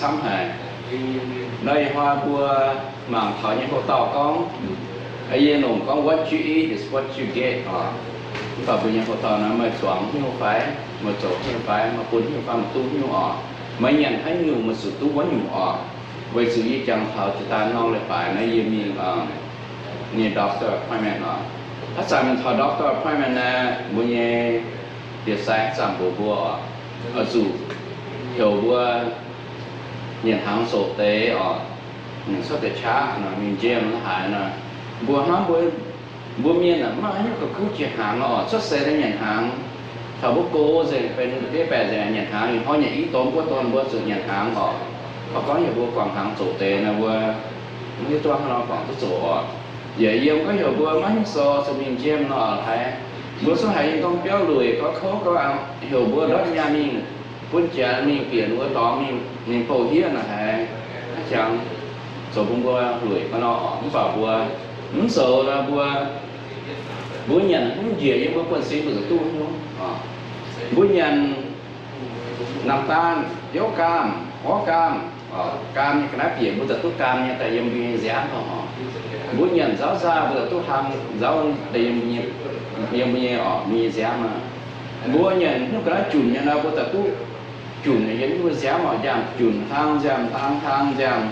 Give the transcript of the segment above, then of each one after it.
camv haic. Nor ih hnoi mbuo mangc taux nyei hoc dauh gorngv, yie longc gorngv what you eat is what you get oc. Mv baac mbuo nyei hoc dauh nor, meih zuangx haaix nyungc fai, meih zoux haaix nyungc fai, meih bun haaix nyungc fai, meih duqv haaix nyungc oc. Meih nyanc haaix nyungc meih zuqc duqv wuov nyungc oc. Weic zuqc yie jangx taux jiex daaih norm leiz-baaix naaiv yie mingh nyei doctor appointment oc. Haaix zanc mingh taux doctor appointment naaiv, mbuo nyei ndie-sai haaix zanc mbuox mbuo oc, oix zuqc heuc mbuo nyanc hnaangx zoqc deix oc. Cuotv deix qaqv mingh njem haaix nor, mbuo hnamv mbuo, mbuo mienh maiv maaih haaix nyungc ga'kuv jiex hnaangx oc. Cuotv seix nyanc hnaangx, taux mbuo gox nzengc, benx bieiv baeqc nzengc nyanc hnaangx, ih hnoi nyanc i dorn, mbuo dorn mbuo zuqc nyanc hnaangx oc. Mv gorngv yie mbuo guangc hnaangx zoqc deix nor mbuo mv hiuv duqv hnangv nor guangc duqv zoqc oc. Yaac yiem gorngv heuc mbuo maiv hiuv sou zuqc mingh njem nor haiz, mbuo zungv haiz yiem dorng biauv lueic gorngv kouv gorngv, heuc mbuo ndortv nyaanh mingh, bun janx mingh bieqc wuov dorngx mingh, mingh bouh hiev nor haiz, jangx zoux bun mbuo lueic ga'nor oc. Mv baac mbuo mv zoux nor mbuo, mbuo nyanc haaix nyungc njiec yiem mbuo buonv-sin mbuo zuqc duqv haaix nyungc. Mbuo nyanc namx daanh, biouv gaam, orv gaam, gaam nyei ga'naaiv bieqc mbuo zuqc duqv gaam nyei daaih yiem mbuo nyei nziaamv oc. Mbuo nyanc nzauv nzaaih mbuo zuqc duqv hlang nzauv daaih yiem mbuo nyei, yiem mbuo nyei oc, mbuo nyei nziaamv aqv. Mbuo nyanc haaix nyungc ga'naaiv junc nyei nor mbuo zuqc duqv junc yiem mbuo nziaamv oc. Nziaamv junc hlang, nziaamv dang hlang, nziaamv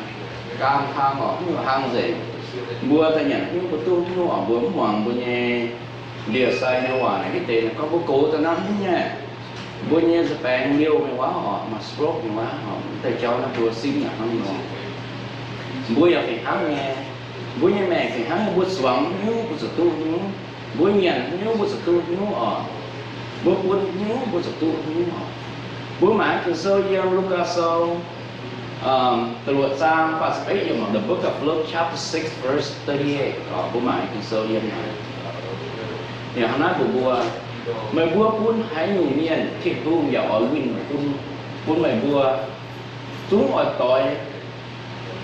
gaam hlang oc, haaix nyungc hlang nzengc. Mbuo daaih nyanc haaix nyungc mbuo duqv haaix nyungc oc. Mbuo mv muangx mbuo nyei ndie-sai nyei waac naaic hitv deix gorngv mbuo gox daaih naaiv haaix nyungc nyei, mbuo nyei nza baengx liouh mingh wuov oc, maaih stroke mingh wuov oc, daaih jauv naaiv mbuo simv yaac hnangv nor. Mbuo yaac fih hnangv nyei, mbuo nyei maengc fih hnangv nyei, mbuo zuangx haaix nyungc mbuo zuqc duqv haaix nyungc, mbuo nyanc haaix nyungc mbuo zuqc duqv haaix nyungc oc, mbuo bun haaix nyungc mbuo zuqc duqv haaix nyungc oc. Mbuo mangc Ging-Sou yiem Lugaa Sou da'luoqc zaang faah ziepc betv yiemc, the book of Luke chapter six verse thirty-eight. Mbuo mangc Ging-Sou yiem naaic. Yaac hnangv naaiv mbuox mbuo, meih mbuo bun haaix nyungc mienh, Tin-Hungh yaac oix winh bun, bun meih mbuo. Zungv oix doix,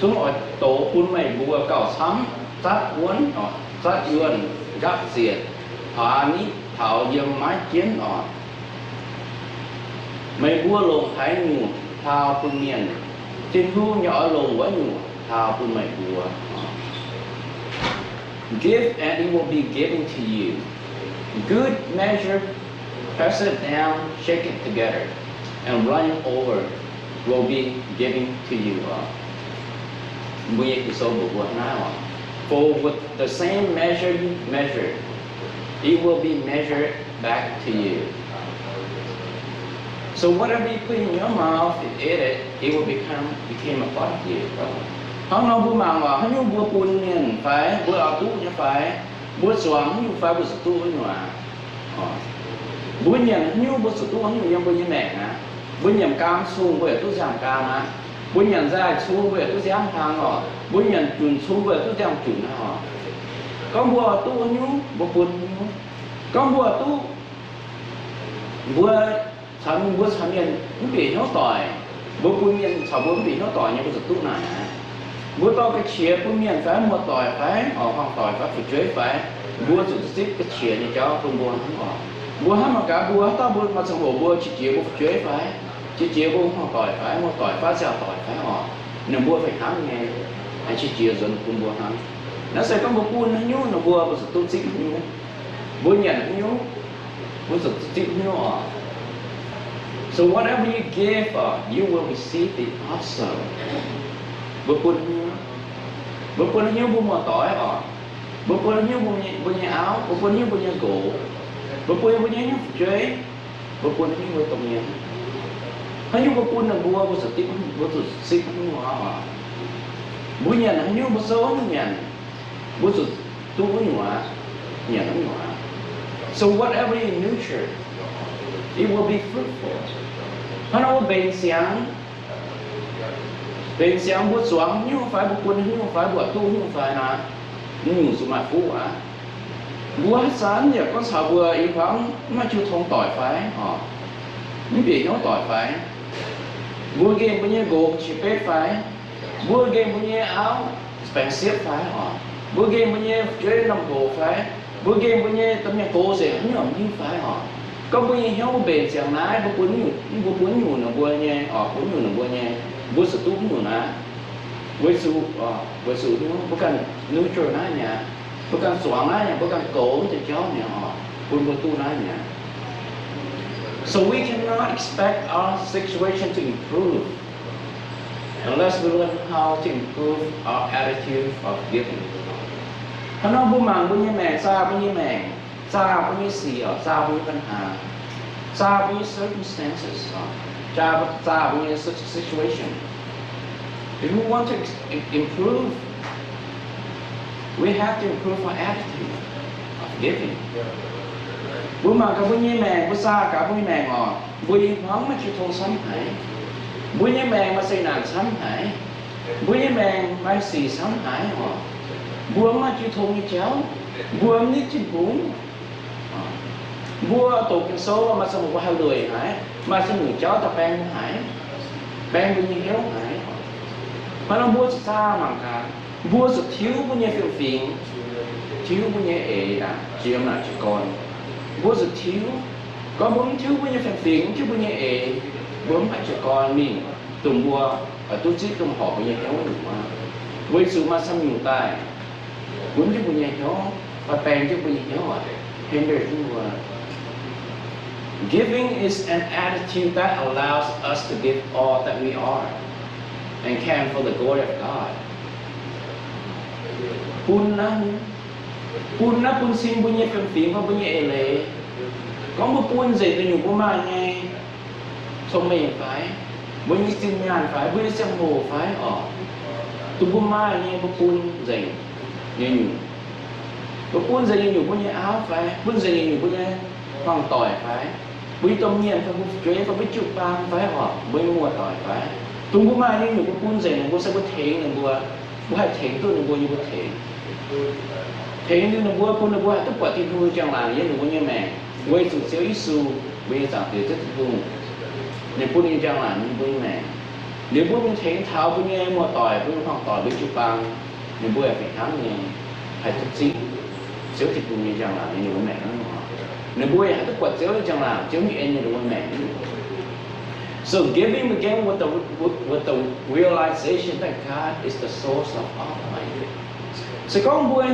zungv oix dox bun meih mbuo gauh camv, zatv wuonv, zatv yuonh, nqaapv zietc, hlaax nitv taux yiem maiv jienv oc. Meih mbuo longc haaix nyungc hlaau bun mienh, Tin-Hungh yaac oix longc wuov nyungc hlaau bun meih mbuo. Give and it will be given to you. Good measure, press it down, shake it together, and running over will be given to you. Mbuo nyei Ging-Sou mbuox mbuo hnangv naaiv oc. For with the same measure you measure, it will be measured back to you. So whatever you put in your mouth and eat it, it will become, became a part of you. Hnangv nor mbuo mangc oc, haaix nyungc mbuo bun mienh fai mbuo oix duqv nyei fai, mbuo zuangx haaix nyungc fai mbuo zuqc duqv haaix nyungc aqv. Mbuo nyanc haaix nyungc mbuo zuqc duqv haaix nyungc yiem mbuo nyei maengc aqv. Mbuo nyanc gaam cung mbuo yaac duqv nziaamv gaam aqv. Mbuo nyanc nzaaih cung mbuo yaac duqv nziaamv hlang oc. Mbuo nyanc junc cung mbuo yaac duqv nziaamv junc aqv oc. Gorngv mbuo duqv haaix nyungc mbuo bun haaix nyungc. Gorngv mbuo duqv, mbuo caux, mbuo caux mienh mv bieqc hnyouv doic, mbuo bun mienh caux mbuo mv bieqc hnyouv doic nyei mbuo zuqc duqv naaic aqv. Mbuo dorh ga'qiex bun mienh fai muoz-doic fai oix hmuangv-doic fai fu'jueiv fai, mbuo zuqc duqv zipv ga'qiex nyei jauv bun mbuo hnangv oc. Mbuo hnamv mangc gaax mbuo haaix dauh mbuo maaih ziangh hoc mbuo qiex jiez mbuo fu'jueiv fai, qiex jiez mbuo hmuangv-doic fai muoz-doic fai ziangh hoc doic fai oc, ninh mbuo fih hnangv nyei, qiex jiez nzuonx bun mbuo hnangv. Naaiv se gorngv mbuo bun haaix nyungc ninh mbuo, mbuo zuqc duqv zipv haaix nyungc. Mbuo nyanc haaix nyungc, mbuo zuqc duqv zipv haaix nyungc oc. So whatever you give, uh, you will receive it also. Mbuo bun haaix nyungc, mbuo bun haaix nyungc mbuo muoz-doic oc. Mbuo bun haaix nyungc mbuo nyei, mbuo nyei auv, mbuo bun haaix nyungc mbuo nyei nqox, mbuo bun mbuo nyei haaix nyungc fu'jueiv, mbuo bun haaix nyungc mbuo domh mienh, haaix nyungc mbuo bun ninh mbuo, mbuo zuqc zipv, mbuo zuqc zipv haaix nyungc oc. Mbuo nyanc haaix nyungc mbuo souv haaix nyungc nyanc, mbuo zuqc duqv haaix nyungc aqv, nyanc haaix nyungc aqv. So whatever you nurture, it will be fruitful. Hnangv nor mbuo mbenc siangx, mbenc siangx mbuo zuangx haaix nyungc fai, mbuo bun haaix nyungc fai, mbuo duqv haaix nyungc fai nor, nyungc zuqc maaih fuqv aqv. Mbuo haaix zanc yaac gorngv caux mbuo i hmuangx mv maaih jiu tong doic fai oc, mv bieqc hnyouv doic fai, mbuo nqemh mbuo nyei nqox qiex betv fai, mbuo nqemh mbuo nyei auv baengc siepv fai oc, mbuo nqemh mbuo nyei fu'jueiv norm hoc fai, mbuo nqemh mbuo nyei domh mienh gox nzengc haaix nyungc mv hiuv fai oc. Gorngv mbuo nyei hnyouv mbenc siangx naaiv, mbuo bun nyungc, mbuo bun nyungc ninh mbuo nyei oc, bun nyungc ninh mbuo nyei Mbuo zuqc duqv mv nyungc naaiv, weic zuqc, weic zuqc mbuo ganh neutral naaiv mi'aqv, mbuo ganh zuangx naaiv mi'aqv, mbuo ganh goux deix jauv mi'aqv oc, bun mbuo duqv naaiv mi'aqv. So we cannot expect our situation to improve unless we learn how to improve our attitude of giving. Hnangv nor mbuo mangc mbuo nyei maengc, zaah mbuo nyei maengc, zaah mbuo nyei sic oc, zaah mbuo nyei ปัญหา, zaah mbuo nyei circumstances oc, zaah mbuo nyei situation. If we want to improve, we have to improve our attitude of giving. Mbuo mangc gaax mbuo nyei maengc, mbuo zaah gaax mbuo nyei maengc oc, mbuo nyei hmuangv maaih jiu tong camv haic. Mbuo nyei maengc maaih zeqc naanc camv haic. Mbuo nyei maengc maaih sic camv haic oc. Mbuo maaih jiu tong nyei jauv. Mbuo mv nitv Tin-Hungh. Mbuo doqc Ging-Sou maaih ziangh hoc mbuo haih lueic haic, maaih ziangh nyungc jauv daaih baeng mbuo haic, baeng mbuo nyei hnyouv haic. Hnangv nor mbuo zuqc zaah mangc gaax, mbuo zuqc tiuv mbuo nyei fiem-fingx, tiuv mbuo nyei eix, jiem naaic jiez gorn. Mbuo zuqc tiuv. Gorngv mbuo mv tiuv mbuo nyei fiem-fingx, mv tiuv mbuo nyei eix, mbuo mv haih jiez gorn mingh, dongh mbuo oix duqv zipv dongh horpc mbuo nyei hnyouv wuov nyungc aqv. Weic zuqc maaih camv nyungc daaih gunv jienv mbuo nyei hnyouv, fai baeng jienv mbuo nyei hnyouv, hinder jienv mbuo. Giving is an attitude that allows us to give all that we are and can for the glory of God. Bun naaiv, bun naaiv bun cing mbuo nyei fiem-fingx fai mbuo nyei eix leiz. Gorngv mbuo bun nzengc deix nyungc mbuo maaih nyei cong-mengh fai, mbuo nyei zinh nyaanh fai, mbuo nyei ziangh hoc fai oc, dongh mbuo maaih nyei mbuo bun nzengc nyei nyungc. Mbuo bun nzengc nyei nyungc mbuo nyei auv fai, bun nzengc nyei nyungc mbuo nyei hmuangv-doic fai, mbuo nyei domh mienh fai, mbuo fu'jueiv fai, mbuo jiu-baang fai oc, mbuo nyei muoz-doic fai, dongh mbuo maaih nyei nyungc mbuo bun nzengc ninh mbuo, se mbuo tengx ninh mbuo, mbuo haih tengx duqv ninh mbuo nyei mbuo tengx. Tengx ninh mbuo bun ninh mbuo haih duqv buatc Tin-Hungh nyei njang-laangc yiem ninh mbuo nyei maengc, weic zuqc Ziouv Yesu, mbuo nyei Zaangc Diex Ziouv Tin-Hungh, ninh bun nyei njang-laangc yiem mbuo nyei maengc. Liuz mbuo mingh tengx taux mbuo nyei muoz-doic, mbuo nyei hmuangv-doic, mbuo jiu-baang, ninh mbuo yaac fih hnangv nyei haih duqv zipv Ziouv Tin-Hungh nyei njang-laangc yiem ninh mbuo maengc hnangv nor. Ninh mbuo yaac haih duqv buatc Ziouv nyei njang-laangc, Ziouv nyei en yiem ninh mbuo maengc. So giving begins with the, with the realization that God is the source of all life. Se gorngv mbuo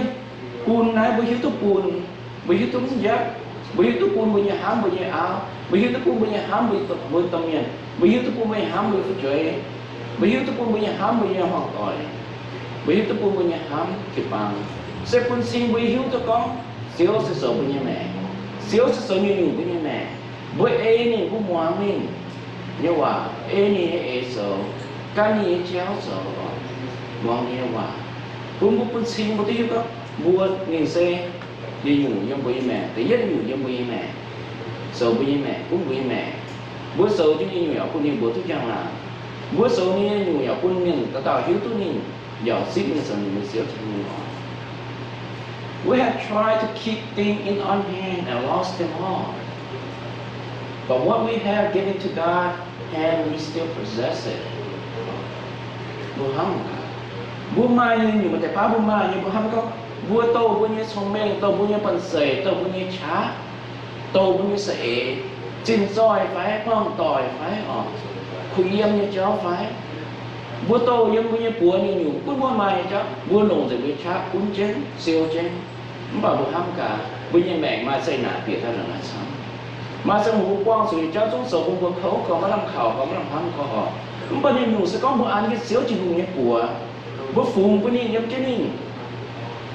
bun naaiv, mbuo hiuv duqv bun, mbuo hiuv duqv mv njiec, mbuo hiuv duqv bun mbuo nyei hnamv mbuo nyei auv, mbuo hiuv duqv bun mbuo nyei hnamv mbuo, mbuo domh mienh, mbuo hiuv duqv bun mbuo nyei hnamv mbuo nyei fu'jueiv, mbuo hiuv duqv bun mbuo nyei hnamv mbuo nyei hmuangv-doic, mbuo hiuv duqv bun mbuo nyei hnamv jiu-baang. Se bun cing mbuo hiuv duqv gorngv Ziouv se zoux mbuo nyei maengc. Ziouv se zoux nyungc-nyungc mbuo nyei maengc. Mbuo ei ninh, mbuo muangx ninh nyei waac, ei ninh nyei eix zoux, gan ninh nyei jauv zoux, muangx ninh nyei waac, bun mbuo bun cing mbuo duqv hiuv gorngv mbuo, ninh se nyungc-nyungc yiem mbuo nyei maengc, da'yietv nyungc yiem mbuo nyei maengc, zoux mbuo nyei maengc, gunv mbuo nyei maengc. Mbuo zoux jienv nyungc-nyungc yaac bun ninh mbuox duqv njang-laangc. Mbuo zoux nyei nyungc yaac bun mienh dauh dauh hiuv duqv ninh, yaac zipv ninh zoux ninh nyei Ziouv Tin-Hungh oc. We have tried to keep things in our hand and lost them all. But what we have given to God hand, we still possess it. Mbuo hnamv gaax, mbuo maaih nyei nyungc, maaih deix baav mbuo maaih nyei, mbuo hnamv gorngv mbuo douh mbuo nyei cong-mengh, douh mbuo nyei banh zeic, douh mbuo nyei qaqv, douh mbuo nyei saeng-eix, zinh zoih fai, hmuangv-doic fai, oc, kuh yiem nyei jauv fai, mbuo douh yiem mbuo nyei buoz nyei nyungc, gunv mbuo maaih nyei jauv, mbuo longc nzengc mbuo nyei qaqv gunv jienv, siou jienv. Mv baac mbuo hnamv gaax, mbuo nyei maengc maaih zeqc naanc bieqc daaih naaic camv. Maaih ziangh hoc mbuo buangh zuqc nyei jauv zungv zoux bun mbuo kouv gorx, maiv lamh kaux gorx, maiv lamh hnamv gorx oc. Mv baac nyungc-nyungc se gorngv mbuo an jienv Ziouv Tin-Hungh nyei buoz, mbuo fungx bun ninh, yiem jienv ninh,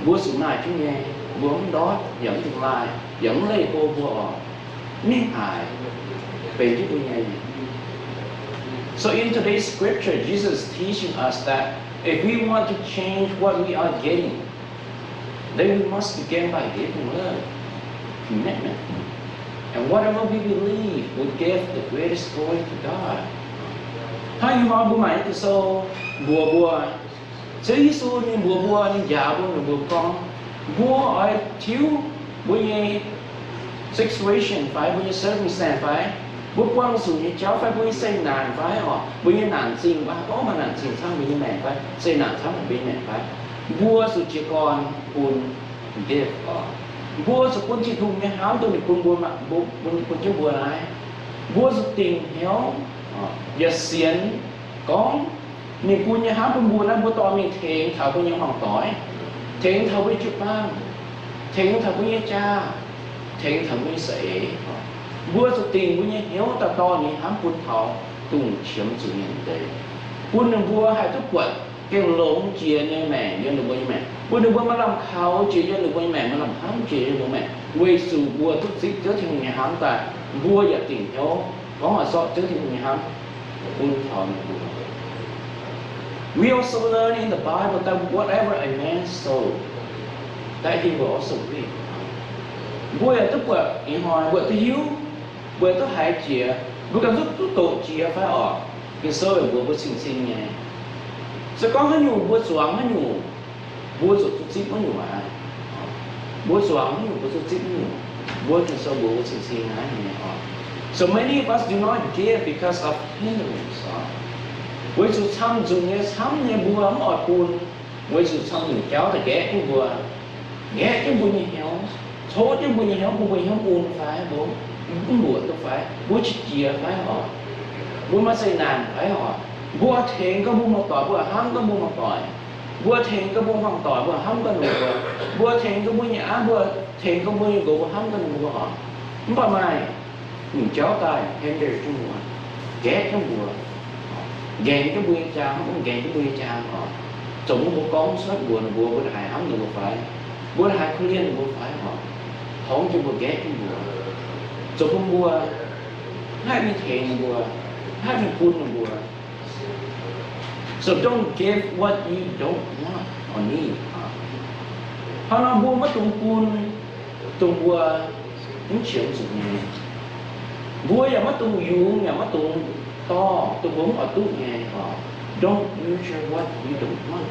mbuo zuqc maaih jienv nyei. Mbuo mv ndortv, yaac mv dungx laaih, yaac mv leih go mbuo oc. Mv haih benx jienv mbuo nyei. So in today's scripture, Jesus is teaching us that if we want to change what we are getting, then we must begin by giving love, commitment, and whatever we believe will give the greatest glory to God. Hnangv ih hnoi mbuo mangc Ging-Sou mbuox mbuo, Ziouv Yesu ninh mbuox mbuo, ninh njaaux mbuo, ninh mbuox gorngv, mbuo oix tiuv mbuo nyei situation fai mbuo nyei circumstance fai, mbuo buangh zuqc nyei jauv fai mbuo nyei zeqc naanc fai, oc, mbuo nyei naanc zingh fai, gorngv maaih naanc zingh camv mbuo nyei maengc fai, zeqc naanc camv mbuo nyei maengc fai, mbuo zuqc jiez gorn bun, give, oc, mbuo zuqc bun Tin-Hungh nyei hnamv dongh ninh bun mbuo, bun, bun jienv mbuo naaiv. Mbuo zuqc dingc hnyouv, oc, yaac sienx Gorngv ninh bun nyei hnamv bun mbuo naaiv, mbuo dorh mingh tengx taux mbuo nyei hmuangx-doic, tengx taux mbuo nyei jiu-baang, tengx taux mbuo nyei jaa, tengx taux mbuo nyei saeng-eix. Mbuo zuqc dingc mbuo nyei hnyouv daaih dorh ninh hnamv bun taux dongh qiemx zuqc nyei deix, bun ninh mbuo haih duqv buatc gengh longx jiex nyei maengc yiem ninh mbuo nyei maengc, bun ninh mbuo maaih lamh kaux jiex yiem ninh mbuo nyei maengc, maaih lamh hnamv jiex yiem ninh mbuo maengc, weic zuqc mbuo duqv zipv Ziouv Tin-Hungh nyei hnamv daaih. Mbuo yaac dingc hnyouv gorngv oix zorqv Ziouv Tin-Hungh nyei hnamv bun taux ninh mbuo. We also learn in the Bible that whatever a man sow, that he will also reap. Mbuo yaac duqv buatc ih hnoi, mbuo duqv hiuv, mbuo duqv haiz jiex, mbuo ganh duqv, duqv doqc jiex fai oc, Ging-Sou yaac mbuox mbuo cing-cing nyei. Se gorngv haaix nyungc mbuo zuangx haaix nyungc, mbuo zuqc duqv zipv haaix nyungc aqv. Mbuo zuangx haaix nyungc, mbuo zuqc zipv haaix nyungc. Mbuo Ging-Sou mbuox mbuo cing-cing naaiv nyei oc. So many of us do not give because of hindrance. Weic zuqc camv nzunc nyei camv nyei mbuo mv oix bun, weic zuqc camv nzunc jauv daaih nqaeqv jienv mbuo, nqaeqv jienv mbuo nyei hnyouv, coqv jienv mbuo nyei hnyouv, bun mbuo hnyouv mun fai mbuo mv mbuoqc duqv fai mbuo qiex jiez fai oc, mbuo maaih zeqc naanc fai oc, mbuo tengx gorngv mbuo muoz-doic, mbuo hnamv gorngv mbuo muoz-doic, mbuo tengx gorngv mbuo hmuangv-doic, mbuo hnamv gorngv ninh mbuo, mbuo tengx gorngv mbuo nyei auv, mbuo tengx gorngv mbuo nyei nqox, mbuo hnamv gorngv ninh mbuo oc. Mv baac maaih nyungc jauv daaih hinder jienv mbuo, nqaeqv jienv mbuo, nqaengx jienv mbuo nyei jaang, mv nqaengx jienv mbuo nyei jaang oc. Zoux bun mbuo gorngv cuotv mbuox ninh mbuo, mbuo haiz hnamv ninh mbuo fai, mbuo haiz korv-lienh ninh mbuo fai oc. Torngv jienv mbuo, nqaeqv jienv mbuo, zoux bun mbuo haih mingh tengx ninh mbuo, haih mingh bun ninh mbuo. So don't give what you don't want or need. Hnangv nor mbuo maiv dungx bun dongh mbuo mv qiemx zuqc nyei. Mbuo yaac maiv dungx yungz, yaac maiv dungx dorh dongh mbuo mv oix duqv nyei oc. Don't nurture what you don't want.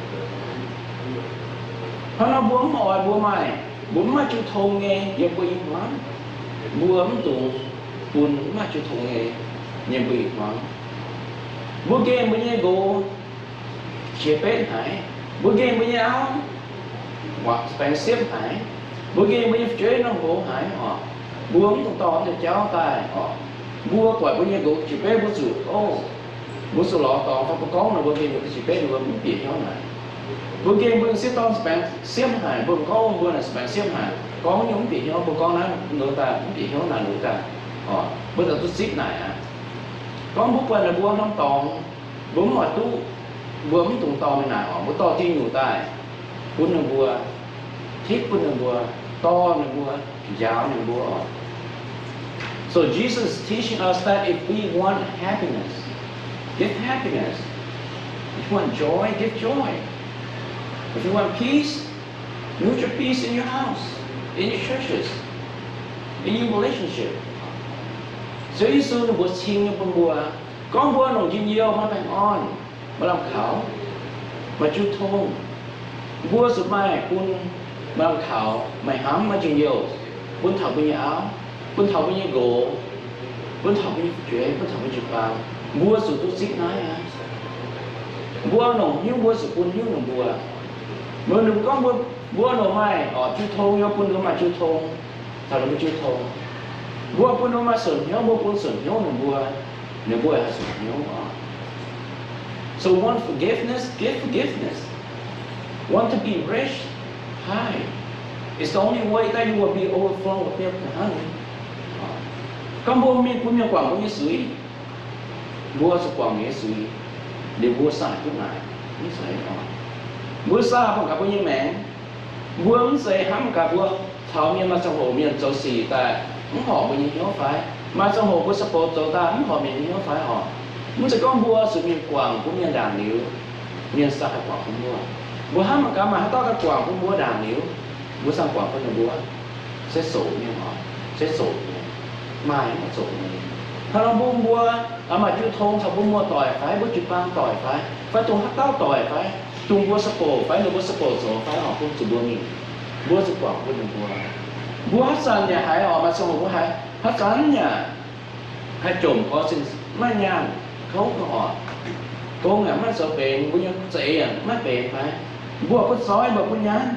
Hnangv nor mbuo mv oix mbuo maaih, mbuo mv maaih jiu tong nyei yiem mbuo nyei hmuangv, mbuo mv dungx bun mv maaih jiu tong nyei yiem mbuo nyei hmuangv. Mbuo nqemh mbuo nyei nqox qiex betv haic, mbuo nqemh mbuo nyei auv baengx siepv haic, mbuo nqemh mbuo nyei fu'jueiv norm nqox haic oc. Mbuo mv dungx dorh deix jauv daaih oc. Mbuo buatc mbuo nyei nqox qiex betv mbuo zuqc, o, mbuo zuqc lorz dorngx fai mbuo gorngv nor mbuo nqemh mbuo qiex betv ninh mbuo mv bieqc hnyouv naaic. Mbuo nqemh mbuo nyei sieqv dorn baengx siepv haic, mbuo gorngv mbuo naaic baengx siepv haic, gorngv nyungc mv bieqc hnyouv, mbuo gorngv naaiv nor daaih mv bieqc hnyouv naaic nor daaih oc. Mbuo daaih duqv zipv naaic aqv. Gorngv mbuo buatc ninh mbuo norm dorngx, mbuo mv oix duqv, mbuo mv dungx dorh mingh naaic oc. Mbuo dorh diuh nyuc daaih bun ninh mbuo, tipv bun ninh mbuo, dorh ninh mbuo, njaaux ninh mbuo oc. So Jesus is teaching us that if we want happiness, give happiness. If you want joy, give joy. If you want peace, nurture peace in your house, in your churches, in your relationship. Ziouv Yesu ninh mbuox cing nyei bun mbuo, gorngv mbuo longc njien-youh maaih baengh orn, maaih lamh kaux, maaih jiu tong, mbuo zuqc maaih bun, maaih lamh kaux, maaih hnamv, maaih njien-youh, bun taux mbuo nyei auv, bun taux mbuo nyei nqox, bun taux mbuo nyei fu'jueiv, bun taux mbuo jiu-baang. Mbuo zuqc duqv zipv naaiv aqv. Mbuo longc hnyouv mbuo zuqc bun hnyouv ninh mbuo. Mbuo, ninh mbuo gorngv mbuo, mbuo longc maaih oc jiu tong, yie bun ninh mbuo maaih jiu tong, taux ninh mbuo jiu tong. Mbuo bun ninh mbuo maaih suonc hnyouv, mbuo bun suonc hnyouv ninh mbuo, ninh mbuo haih suonc hnyouv oc. So want forgiveness, give forgiveness. Want to be rich, tithe. It's the only way that you will be overflow with milk and honey. Gorngv mbuo mingh bun mienh guangc mbuo nyei zuiz, mbuo zuqc guangc mienh nyei zuiz, liuz mbuo saah duqv naaic? Mv zeiz oc. Mbuo saah bun gaax mbuo nyei maengc. Mbuo mv zeiz hnamv gaax mbuo caux mienh maaih ziangh hoc mienh zoux sic daaih mv horpc mbuo nyei hnyouv fai? Maaih ziangh hoc mbuo sa'box zoux daaih mv horpc mienh nyei hnyouv fai oc? Mv zeiz gorngv mbuo zuqc mingh guangc bun mienh ndaangc liuz, mienh saah haih guangc bun mbuo. Mbuo hnamv mangc gaax, maaih haaix dauh daaih guangc bun mbuo ndaangc liuz, mbuo saah guangc bun ninh mbuo? Se zoqc mienh oc, se zoqc mienh, maaih mv zoqc mienh. Hnangv nor bun mbuo maaih jiu tong caux mbuo muoz-doic fai mbuo jiu-baang doic fai, fai dongh haaix dauh doic fai, dongh mbuo sa'box fai, ninh mbuo sa'box zoux fai oc, bun zuqc mbuo mingh, mbuo zuqc guangc bun ninh mbuo. Mbuo haaix zanc yaac haiz oc, maaih ziangh hoc mbuo haiz haaix zanc yaac haih jomc gorx zinh maiv nyaanh kouv oc. Gong yaac maiv zoux benx, mbuo nyei za'eix yaac maiv benx fai, mbuo butv zoih, mbuo butv nyaanh,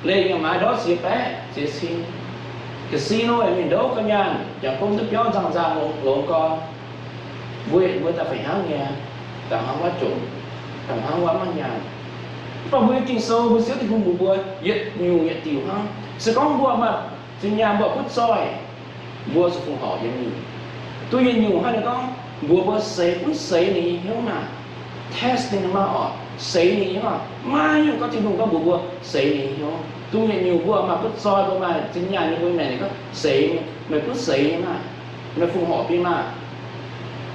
lengh yaac maaiz ndortv ziex baeqv ziex cin, casino yaac mingh ndouv ga'nyaanh, jangx gomv duqv biauv nzangh nzangh longx longx gorn, mbuo, mbuo daaih fih hnangv nyei. da'hnangv wuov jomc, da'hnangv wuov maiv nyaanh. Mv baac mbuo nyei Ging-Sou, mbuo Ziouv Tin-Hungh mbuox mbuo, yietc nyungc yietc diuc hnangv. Se gorngv mbuo maaih zinh nyaanh mbuo butv zoih, mbuo zuqc fongc horc yiem ninh. Duqv yietc nyungc hnangv, ninh gorngv mbuox mbuo seix, gunv seix ninh nyei hnyouv maah, test ninh maah oc, seix ninh nyei hnyouv. Maiv nyungc gorngv Tin-Hungh gorngv mbuox mbuo seix ninh nyei hnyouv. Duqv yietc nyungc mbuo maaih butv zoih, mbuo maaih zinh nyaanh nyei, mbuo maengc ninh gorngv seix, meih gunv seix nyei maah, meih fongc horc bun maah.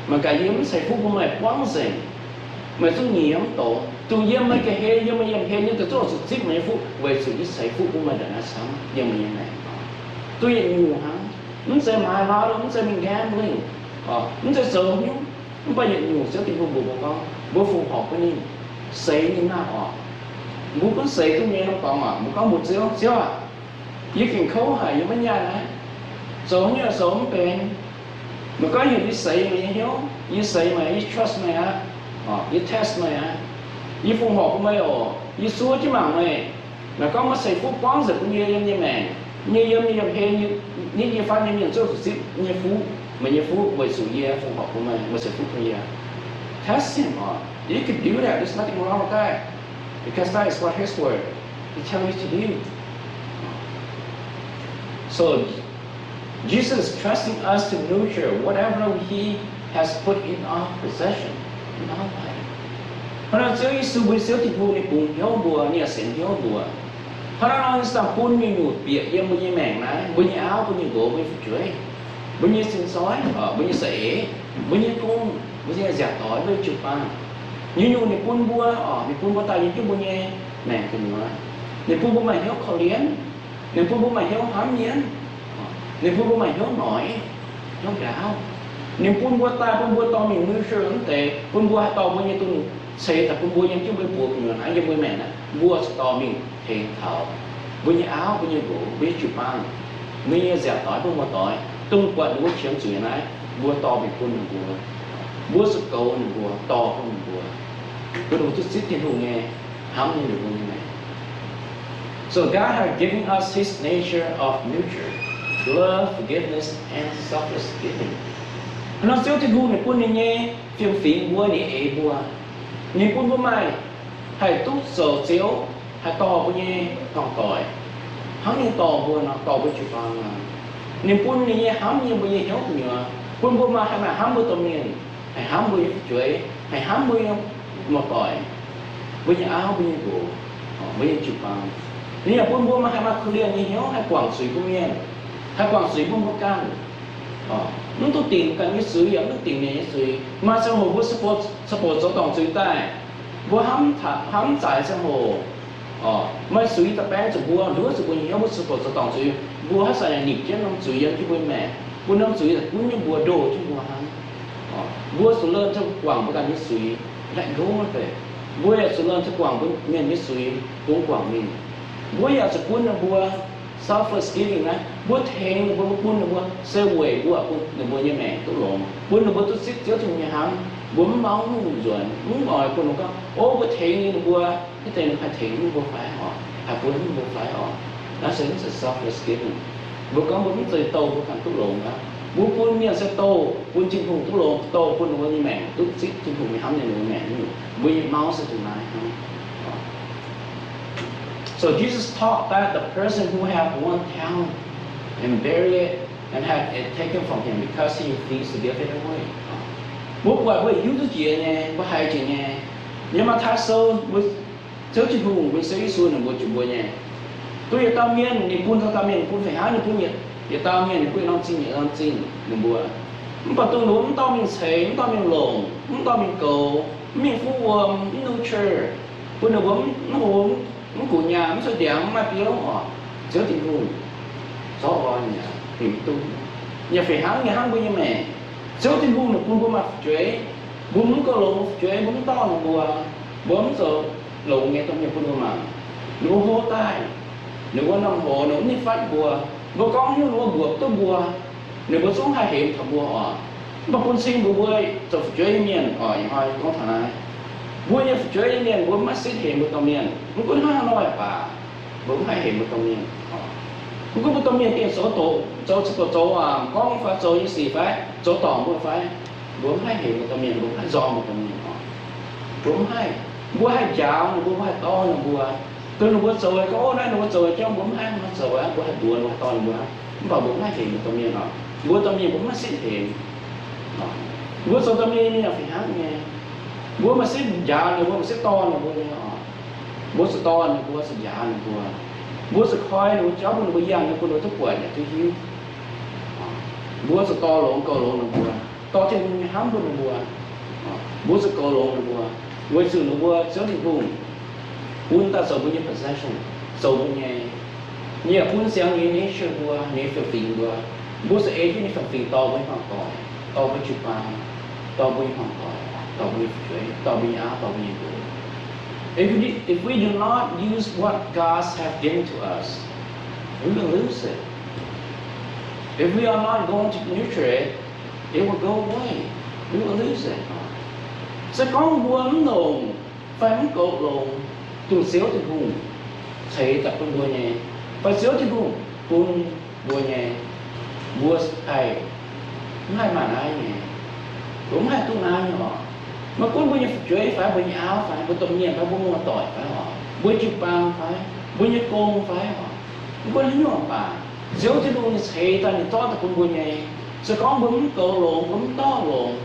Mangc gaax, yie mv ceix fuqv bun meih buangv nzengc. Meih zungv nyiex mv doz. Dongh yiem meih ga'hlen, yiem meih yietc hlen nyei, daaih zungv zuqc zipv meih nyei fuqv, weic zuqc yie ceix fuqv bun meih ndongc naaiv camv yiem meih nyei maengc. Duqv yietc nyungc hnangv. Mv zeiz maaiz laauv, mv zeiz mingh gambling, mv zeiz zoux haaix nyungc. Mv baac yietc nyungc Ziouv Tin-Hungh mbuox mbuo gorngv mbuo fongc horc bun ninh, seix ninh maah oc. Mbuo gunv seix duqv nyei norm dorngx oc. Mbuo gorngv mbuox Ziouv, Ziouv aac, yie gengh kouv haic, yie maiv nyaanh aqv. Zoux haaix nyungc zoux mv benx. Meih gorngv heuc yie seix meih nyei hnyouv, yie seix meih, yie trust meih aqv. Yie test meih aqv. Yie fongc horc bun meih oc. Yie zuov jienv mangc meih. Meih gorngv meih ceix fuqv buangv nzengc bun yie yiem yie maengc, yiem yie yietc hlen nyei, nitv yie fatv nyei mienh zungv zuqc zipv nyei fuqv, meih nyei fuqv, weic zuqc yie fongc horc bun meih, meih ceix fuqv bun yie. Test him oc. If you can do that, there's nothing wrong with that, because that is what his word, he tell you to do. So Jesus is trusting us to nurture whatever he has put in our possession, in our life. Hnangv naaic Ziouv Yesu, mbuo Ziouv Tin-Hungh ninh bungx hnyouv mbuo, ninh yaac sienx hnyouv mbuo. Hnangv naaic nor ninh zungv bun nyungc-nyungc bieqc yiem mbuo nyei maengc naaiv, mbuo nyei auv, mbuo nyei nqox, mbuo nyei fu'jueiv, mbuo nyei sin-soiv, mbuo nyei za'eix, mbuo nyei gong, mbuo nyei nziaauc doic, mbuo nyei jiu-baang. Nyungc-nyungc ninh bun mbuo oc, ninh bun mbuo daaih yiem jienv mbuo nyei maengc gu'nyuoz. Ninh bun mbuo maaih hnyouv korv-lienh. Ninh bun mbuo maaih hnyouv hnamv mienh. Ninh bun mbuo maaih hnyouv noic, hnyouv ndaauv. Ninh bun mbuo daaih bun mbuo dorh mingh nurture wuov deix, bun mbuo haih dorh mbuo nyei dunh ceix daaih bun mbuo yiem jienv mbuo nyei buoz gu'nyuoz naaiv, yiem mbuo maengc naaiv, mbuo zuqc dorh mingh tengx taux mbuo nyei auv, mbuo nyei nqox, mbuo nyei jiu-baang, mbuo nyei nziaauc doic, mbuo muoz-doic, dongh buatc ninh mbuo qiemx zuiz naaiv, mbuo dorh mingh bun ninh mbuo. Mbuo zuqc goux ninh mbuo, dorh bun ninh mbuo, bun ninh mbuo duqv zipv Tin-Hungh nyei hnamv nyei, ninh mbuo nyei maengc. So God has given us his nature of nurture, love, forgiveness, and selfless giving. Hnangv nor Ziouv Tin-Hungh ninh bun ninh nyei fiem-fingx mbuo, ninh eix mbuo. Ninh bun mbuo maaih haih duqv zoux Ziouv, haih dorh mbuo nyei torngv doic, hnangv ninh dorh mbuo nor, dorh mbuo jiu-baang nor. Ninh bun ninh nyei hnamv nyei mbuo nyei hnyouv gu'nyuoz, bun mbuo maaih haih maaih hnamv mbuo domh mienh, haih hnamv mbuo nyei fu'jueiv, haih hnamv mbuo nyei muoz-doic, mbuo nyei auv, mbuo nyei nqox, mbuo nyei jiu-baang. Ninh yaac bun mbuo maaih haih maaih korv-lienh nyei hnyouv, haih guangc zuiz bun mienh, haih guangc zuiz bun mbuo ganh. Mv duqv dingc ganh nyei zuiz, yaac mv duqv dingc mienh nyei zuiz. Maaih ziangh hoc mbuo ziouc bouc zoux dorngc zuiz daaih, mbuo hnamv, hnamv zaaix ziangh hoc, maaih zuiz daaih baeng zuqc mbuo, nduov zuqc mbuo nyei hnyouv, mbuo ziouc bouc zoux dorngc zuiz. Mbuo haaix zanc yaac nimc jienv norm zuiz yiem jienv mbuo maengc, bun norm zuiz gunv jienv mbuo, ndoh jienv mbuo hnangv. Mbuo zuqc learn to guangc mbuo ganh nyei zuiz, let go of it. Mbuo yaac zuqc learn to guangc mbuo mienh nyei zuiz, bungx guangc mingh. Mbuo yaac zuqc bun ninh mbuo selfless giving naaiv, mbuo tengx ninh mbuo, mbuo bun ninh mbuo se weic mbuo bun ninh mbuo nyei maengc duqv longx, bun ninh mbuo duqv zipv Ziouv Tin-Hungh nyei hnamv. Mbuo mv mauv hungh nzuonx, mv oix bun ninh gorngv, o, mbuo tengx ninh mbuo, hitv deix ninh haih tengx mbuo fai oc, haih bun mbuo fai oc. Naaiv se mv zeiz selfless giving. Mbuo gorngv mbuo mv zeiz douh mbuo ganh duqv longx aqv. Mbuo bun mienh se douh bun Tin-Hungh duqv longx, douh bun ninh mbuo nyei maengc duqv zipv Tin-Hungh nyei hnamv nyei, ninh mbuo maengc nyungc. Mbuo nyei mauv se dongh naaiv hnangv. So Jesus taught that the person who have one talent and bury it and have it taken from him because he thinks to give it away. Mbuo buatc mbuo hiuv duqv jiex nyei, mbuo haiz jiex nyei. Yiem Matv^taai Sou, mbuo Ziouv Tin-Hungh, mbuo Ziouv Yesu ninh mbuox zuqc mbuo nyei, duqv yietc dauh mienh ninh bun dauh dauh mienh, bun fih hnangv ninh bun yietc, yietc dauh mienh ninh bun yietc norm zingh, yietc norm zingh ninh mbuo. Mv baac dongh ninh mbuo mv dorh mingh ceix, mv dorh mingh longc, mv dorh mingh goux, mv mingh fuqv wuom, mv nurture, bun ninh mbuo mv hlo, mv gox nyaah, mv cuotv ndiangx, mv maaih biouv oc, Ziouv Tin-Hungh zorqv nqoi mi'aqv, ninh mv duqv. Yaac fih hnangv nyei hnangv mbuo nyei maengc. Ziouv Tin-Hungh ninh bun mbuo maaih fu'jueiv, mbuo mv goux longx mbuo fu'jueiv, mbuo mv dorh ninh mbuo, mbuo mv zoux longx nyei domh mienh bun mbuo mangc. Ninh mbuo hlo daaih, ninh mbuo norm hoz ninh mbuo mv ninh fatv mbuo. Mbuo gorngv haaix nyungc ninh mbuo mbuox duqv mbuo. Ninh mbuo zungv haih hemx taux mbuo oc. Mv baac bun cing mbuox mbuo zoux fu'jueiv nyei mienh oc, ih hnoi gorngv taux naaiv, mbuo nyei fu'jueiv nyei mienh mbuo mv maaih sitv hemx mbuo domh mienh. Mv gunv hnangv haaix nor yaac baac, mbuo mv haih hemx mbuo domh mienh. Mv gunv mbuo domh mienh gengh zoux doqc, zoux za'gengh zoux, gorngv fai zoux nyei sic fai zoux dorngc mbuo fai, mbuo mv haih hemx mbuo domh mienh, mbuo mv haih nzorng mbuo domh mienh oc. Mbuo mv haih. Mbuo haih njaaux ninh mbuo, mbuo haih dorh ninh mbuo. Dongh ninh mbuo zoux haic, gorngv, Ov, naaiv ninh mbuo zoux haic, jauv mbuo mv haih, mv haih zoux aqv. Mbuo haih mbuox, mbuo haih dorh ninh mbuo aqv. Mv baac mbuo mv haih hemx mbuo domh mienh oc. Mbuo domh mienh mbuo mv maaih sieqv hemx. Mbuo zoux domh mienh, mienh yaac fih hnangv nyei. Mbuo maaih sieqv njaaux ninh mbuo, maaih sieqv dorh ninh mbuo nyei oc. Mbuo zuqc dorh ninh mbuo, zuqc njaaux ninh mbuo. Mbuo zuqc koi ninh mbuo, jauv bun ninh mbuo yangh, bun ninh mbuo duqv buatc yaac duqv hiuv. Mbuo zuqc dorh longx, goux longx ninh mbuo, dorh Tin-Hungh nyei hnamv bun ninh mbuo. Mbuo zuqc goux longx ninh mbuo, weic zuqc ninh mbuo Ziouv Tin-Hungh bun daaih zoux mbuo nyei possession, zoux mbuo nyei. Ninh yaac bun siang nyei nature mbuo, nyei fiem-fingx mbuo. Mbuo zuqc ei jienv nyei fiem-fingx dorh mbuo nyei hmuangv-doic, dorh mbuo jiu-baang, dorh mbuo nyei hmuangv-doic, dorh mbuo nyei fu'jueiv, dorh mbuo nyei auv, dorh mbuo nyei nqox. If we, if we do not use what God has given to us, we will lose it. If we are not going to nurture it, it will go away. We will lose it. Se gorngv mbuo mv longc fai mv goux longx dongh Ziouv Tin-Hungh ceix daaih bun mbuo nyei, fai Ziouv Tin-Hungh bun mbuo nyei, mbuo haih mv haih maaih naaiv nyei. Mbuo mv haih duqv naaiv nyei oc. Maiv gunv mbuo nyei fu'jueiv fai, mbuo nyei auv fai, mbuo domh mienh fai, mbuo muoz-doic fai oc, mbuo jiu-baang fai, mbuo nyei gong fai oc, mv gunv haaix nyungc baac, Ziouv Tin-Hungh ninh ceix daaih, ninh zorqv daaih bun mbuo nyei. Se gorngv mbuo mv goux longx, mbuo mv dorh longx,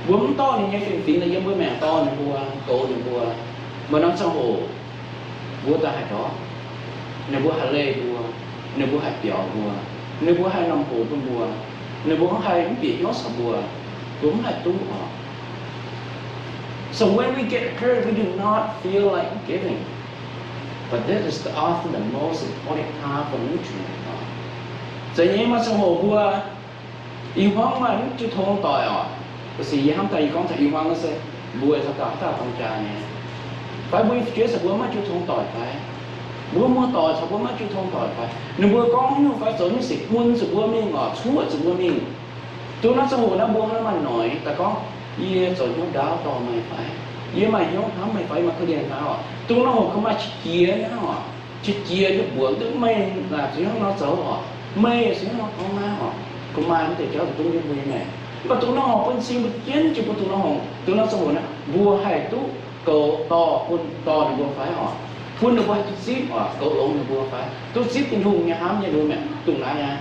mbuo mv dorh ninh nyei fiem-fingx daaih yiem mbuo maengc dorh ninh mbuo, goux ninh mbuo, maaih norm ziangh hoc mbuo daaih haih ndortv, ninh mbuo haih leih mbuo, ninh mbuo haih biaux mbuo, ninh mbuo haih normh hoc bun mbuo, ninh mbuo haih mv bieqc hnyouv caux mbuo, mbuo mv haih duqv oc. So when we get hurt, we do not feel like giving. But that is the, often the most important time for nurturing. Zeiz nyei, maaih ziangh hoc mbuo i hmuangv maaih mv jiu tong doic oc. Ba'sic yie hnamv daaih yie gorngv taux i hmuangv naaiv se mbuo caux dauh haaix dauh dorng jaa nyei, fai mbuo nyei fu'jueiv caux mbuo maiv jiu tong doic fai, mbuo muoz-doic caux mbuo maiv jiu tong doic fai, ninh mbuo gorngv nyungc fai zoux nyungc sic mun zuqc mbuo mingh oc, cuoqv zuqc mbuo mingh. Dongh naaiv ziangh hoc naaiv mbuo hnangv maaih noic daaih gorngv, yie zoux hnyouv ndaauv dorh meih fai, yie maaih hnyouv hnamv meih fai, yie maaih korv-lienh fai oc. Dongh naaiv hoc ka'maaih qiex jiez nyei hnangv oc. Qiex jiez nyei mbuox duqv meih naaic zuqc hnangv nor zoux oc, meih zuqc hnangv nor gorngv naaiv oc. Ka'maaih mv deix jauv dongh duqv nyei mbuo nyei maengc. Mv baac dongh naaiv hoc bun cing mbuo jienv jiex bun dongh naaiv hoc, dongh naaiv ziangh hoc naaiv mbuo haih duqv goux dorh bun dorh ninh mbuo fai oc, bun ninh mbuo haih duqv zipv oc, goux longx ninh mbuo fai, duqv zipv Tin-Hungh nyei hnamv nyei ninh mbuo maengc dongh naaiv aqv.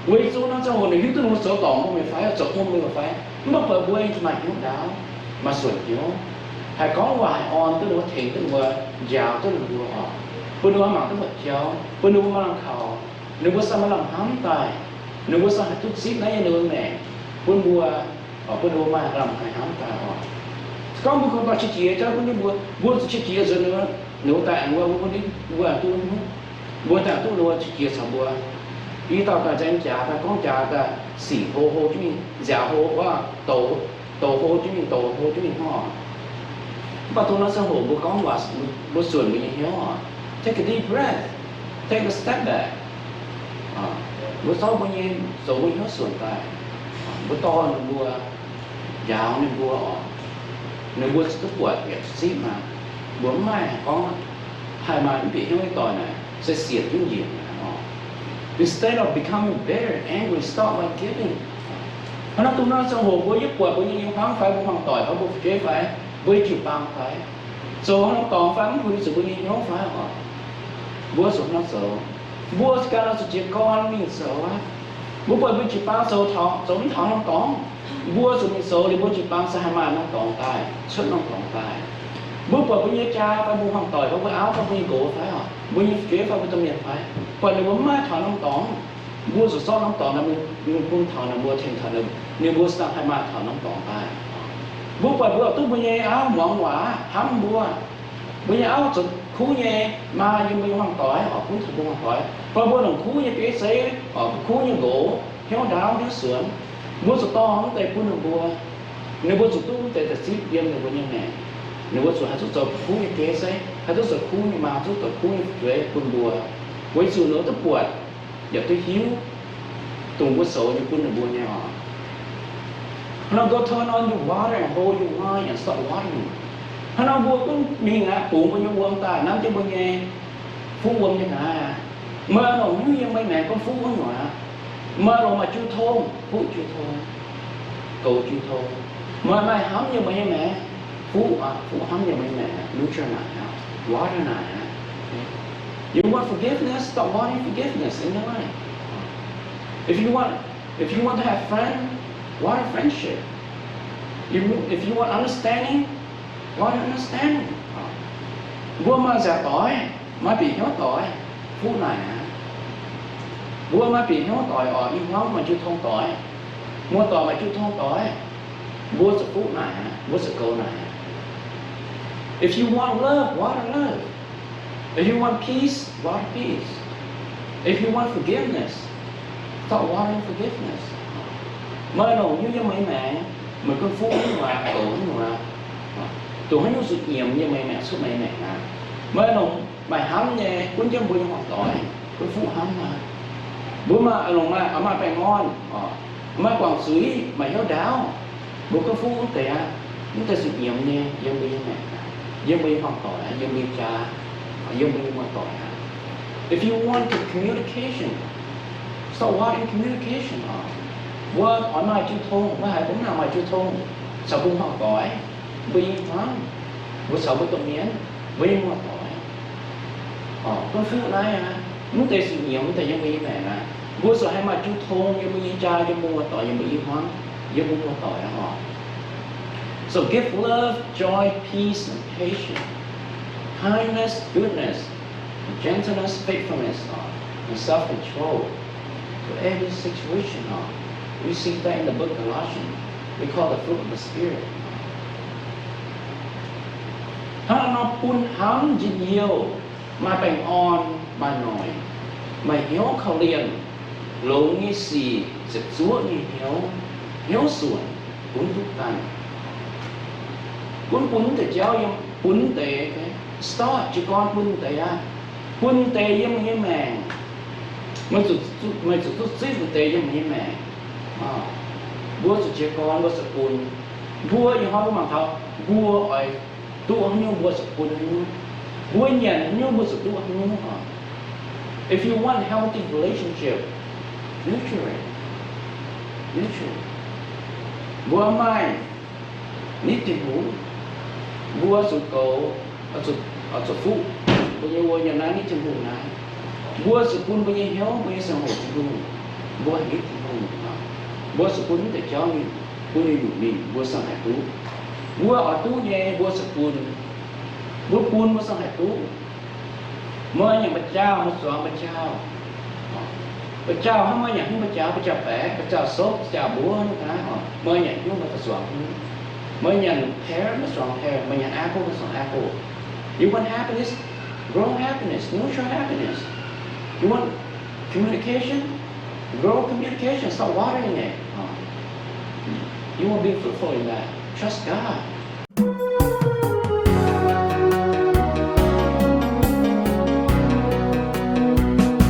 Weic zuqc naaiv ziangh hoc ninh hiuv duqv ninh mbuo zoux dorngc mbuo mingh fai, zoux mun mbuo mingh fai, mv baac buatc mbuo maaih hnyouv ndaauv, maaih suonc hnyouv, haih gorngv waac haih orn duqv ninh mbuo, tengx duqv ninh mbuo, njaaux duqv ninh mbuo oc, bun ninh mbuo mangc duqv buatc jauv, bun ninh mbuo maaih lamh kaux, ninh mbuo sa maaih lamh hnamv daaih, ninh mbuo sa haih duqv zipv naaiv nyei ninh mbuo maengc bun mbuo, bun ninh mbuo maaih lamh haih hnamv daaih oc. Se gorngv mbuo kungx dorh qiex jiez jauv bun ninh mbuo, mbuo zuqc qiex jiez nzuonx ninh mbuo daaih aengx mbuo, mbuo, mbuo duqv, mbuo daaih duqv ninh mbuo qiex jiez caux mbuo. I dauh daaih nzaeng jaax daaih gorngv jaax daaih sic hlo hlo jienv mingh, nziaaux hlo, douc, douc hlo jienv mingh, douc hlo jienv mingh hnangv oc. Mv baac dongh naaiv ziangh hoc mbuo gorngv waac, mbuo suonc mbuo nyei hnyouv oc. Take a deep breath. Take a step back. Mbuo zorqv mbuo nyei, zoux mbuo nyei hnyouv suonc daaih. Mbuo dorh ninh mbuo, njaaux ninh mbuo oc. Ninh mbuo zuqc duqv buatc yaac duqv zipv maah. Mbuo mv maaih gorngv haih maaih mv bieqc hnyouv nyei doic naaic se sienx jienv njiec mi'aqv oc. Instead of becoming bitter and angry, start by giving. Hnangv naaiv dongh naaiv ziangh hoc mbuo yie buatc mbuo nyei hmuangv fai, mbuo hmuangv doic fai, mbuo fu'jueiv fai, mbuo nyei jiu-baang fai, zoux haaix norm dorngx fai mv bun zuqc mbuo nyei hnyouv fai oc. Mbuo zuqc hnangv zoux, mbuo ganh oix zuqc jiez gorn mingh zoux aqv. Mbuo buatc mbuo jiu-baang zoux taux, zoux mv taux norm dorngx, mbuo zuqc mingh zoux liuz mbuo jiu-baang se haih maaih norm dorngx daaih, cuotv norm dorngx daaih. Mbuo buatc mbuo nyei jaa fai mbuo hmuangv doic fai mbuo auv fai mbuo nyei nqox fai oc, mbuo nyei fu'jueiv fai mbuo domh mienh fai, buatc ninh mbuo mv maaih taux norm dorngx, mbuo zuqc zorqv norm dorngx naaic mingh bun taux ninh mbuo, tengx taux ninh, ninh mbuo se dangh haih maaih taux norm dorngx daaih. Mbuo buatc mbuo duqv mbuo nyei auv muangx waac hnamv mbuo, mbuo nyei auv zoux kuv nyei maa yiem mbuo nyei hmuangv doic oc, gunv taux mbuo hmuangv doic, fai mbuo longc kuv nyei bieiv zeiv oc, kuv nyei nqox, hnyouv ndaauv, hnyouv suonx, mbuo zuqc dorh mv deix bun ninh mbuo. Ninh mbuo zuqc duqv mv deix daaih zipv yiem ninh mbuo nyei maengc. Ninh mbuo zuqc haih duqv zoux kuv nyei bieiv zeiv, haih duqv zoux kuv nyei maa, duqv zoux kuv nyei fu'jueiv bun mbuo, weic zuqc ninh mbuo duqv buatc yaac duqv hiuv dongh mbuo zoux nyei bun ninh mbuo nyei oc. Hnangv nor, go turn on your water and hold your wine and start watering. Hnangv nor mbuo gunv mingh aqv, bungx mbuo nyei wuom daaih, nanv jienv mbuo nyei fuqv wuom nyei ga'naaiv aqv. Meih longc hnyouv yiem meih maengx gunv fuqv wuov nyuoz aqv. Meih longc maaih jiu tong, fuqv jiu tong, goux jiu tong. Meih maaih hnamv yiem meih nyei maengx, Fuqv aqv, fuqv hnamv yiem meih nyei maengc aqv, nurture naaic aqv, water naaic aqv. You want forgiveness? Start watering forgiveness in your life. If you want, if you want to have friend, water friendship. If you, if you want understanding, water understanding. Mbuo maaih nzaangc doix, maaih bieqc hnyouv doix, fuqv naaic aqv. Mbuo maaih bieqc hnyouv doix oc, i hmuangv maaih jiu tong doix, muoz-doic maaih jiu tong doix, mbuo zuqc fuqv naaic aqv, mbuo zuqc goux naaic aqv. If you want love, water love. If you want peace, water peace. If you want forgiveness, start watering forgiveness. Meih longc nyei yiem meih maengc, meih gunv fuqv nyei waac, goux nyei waac, dongh haaix nyungc zuqc nyiemc yiem meih maengc, cuotv meih maengc aqv. Meih longc maaih hnamv nyei, gunv jienv mbuo nyei hmuangv doic, gunv fuqv hnamv aqv. Mbuo maaih longc maaih, maaih baengh orn, maaih guangc zuiz, maaih hnyouv ndaauv, mbuo gunv fuqv wuov deix aqv. Wuov deix zuqc nyiemc nyei yiem mbuo nyei maengc, yiem mbuo nyei hmuangv doic, yiem mbuo nyei jaa, yiem mbuo nyei muoz-doic aqv. If you want to communication, start watering communication oc. Mbuo oix maaih jiu tong, mbuo haiz mbuo mv nangc maaih jiu tong caux mbuo hmuangv doic, mbuo nyei hmuangv, mbuo caux mbuo domh mienh, mbuo nyei muoz-doic, gunv fuqv naaiv aqv. Mv deix zuqc nyiemc, mv deix yiem mbuo nyei maengc aqv. Mbuo zuqc haih maaih jiu tong yiem mbuo nyei jaa, yiem mbuo muoz-doic, yiem mbuo i hmuangv, yiem mbuo muoz-doic aqv oc. So give love, joy, peace, and patience, kindness, goodness, gentleness, faithfulness, and self-control to every situation. We see that in the book Colossians. We call the fruit of the Spirit. Hnangv nor bun hnamv, njien-youh, maaih baengh orn, maaih noic, maaih hnyouv korv-lienh, longx nyei sic, ziepc zuoqv nyei hnyouv, hnyouv suonc, gunv duqv daaih. Gunv bun deix jauv yiem, bun deix, start jiez gorn bun deix aqv. Bun deix yiem meih nyei maengc. Meih zuqc, meih zuqc duqv zipv deix yiem meih nyei maengc. Mbuo zuqc jiez gorn, mbuo zuqc bun. Mbuo ih hnoi mbuo mangc taux mbuo oix duqv haaix nyungc mbuo zuqc bun haaix nyungc. Mbuo nyanc haaix nyungc mbuo zuqc duqv haaix nyungc. If you want healthy relationship, nurture it. Nurture it. Mbuo maaih nitv Tin-Hungh, mbuo zuqc goux, zuqc fuqv mbuo nyei wuov nyei naaiv nitv Tin-Hungh naaiv. Mbuo zuqc bun mbuo nyei hnyouv, mbuo nyei ziangh hoc Tin-Hungh. Mbuo haih nitv Tin-Hungh. Mbuo zuqc bun mv deix jauv ninh, bun ninh nyungc ninh, mbuo siang haih duqv. Mbuo oix duqv nyei, mbuo zuqc bun. Mbuo bun, mbuo siang haih duqv. Meih nyanc mba'jauh, meih zuangx mba'jauh. Mba'jauh hnangv meih nyanc hnyouv mba'jauh, mba'jauh baeqc, mba'jauh sopv, mba'jauh mbuov, hnangv naaiv oc. Meih nyanc hnyouv, meih zuangx hnyouv. Meih nyanc pear, meih zuangx pear. Meih nyanc apple, meih zuangx apple. You want happiness? Grow happiness. Nurture happiness. You want communication? Grow communication. Start watering it. You will be fruitful in that. Trust God.